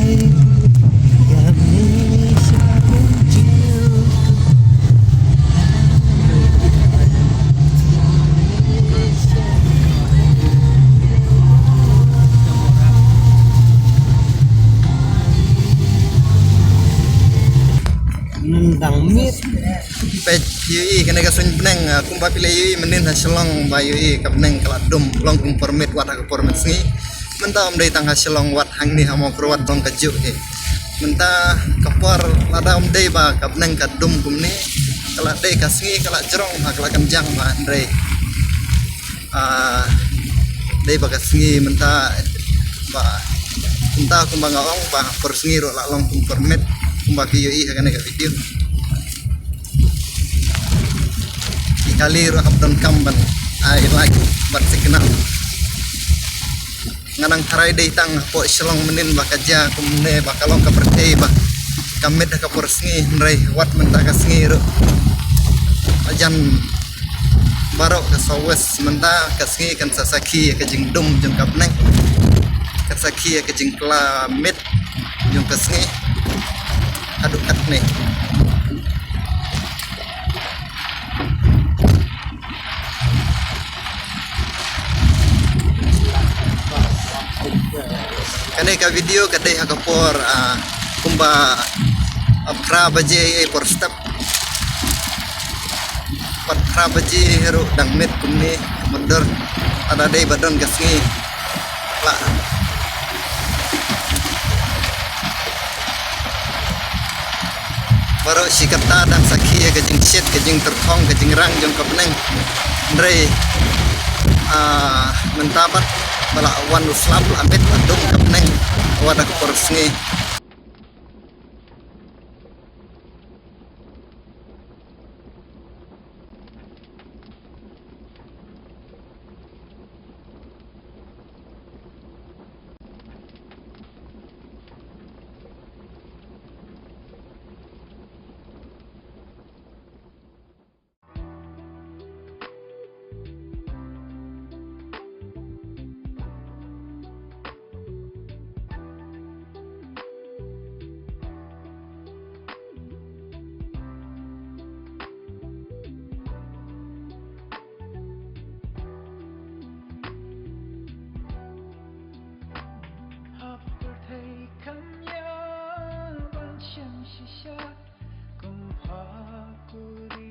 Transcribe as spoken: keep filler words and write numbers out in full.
Nang dang mit. Peit ïohi kane ka suiñ bneng, ah, kumba phi la ïohi mynnin ha Shillong ba ïohi ka bneng ka la dum, long kum por miet wat ha ka por miet sngi. Mynta ym dei tang ha Shillong wat, hangne ha Mawkyrwat wat long kajuh hi. Mynta ka por lada ym dei ba ka bneng ka dum kumne, ka la dei ka sngi ka la jrong ha ka la kynjang ba hynrei, ah, dei ba ka sngi mynta ba, mynta kumba nga ong ba por sngi ruh la long kum por miet kumba phi ïohi ha kane ka video. Ki kali ruh hap donkam ban ai light bad signal. Nga nang tharai dei tang hapoh Shillong mynnin ba ka jia kumne ba ka long ka pyrthei ba ka miet ha ka por sngi, hynrei wat mynta ka sngi ruh. Hajan baroh ka South West mynta ka sngi kan sa sakhi ïa ka jingdum jong ka bneng, kan sakhi ïa ka jingkylla miet jong ka sngi haduh katne. Kane ka video ka dei ha ka por, ah, kumba, ah, phra baje ei por step. Pat phra baje ruh dang miet kumne, mutdur lada dei ba don ka sngi. Lah. Baroh shi katta dang sakhi ïa ka jingshit, ka jingtyrkhong, ka jingrang jong ka bneng. Hynrei, ah, mynta pat ba la wan u slap la miet la dum ka bneng wat ha ka por sngi. Ha pyrthei kam ïa ban shem shisha kum ha kuri.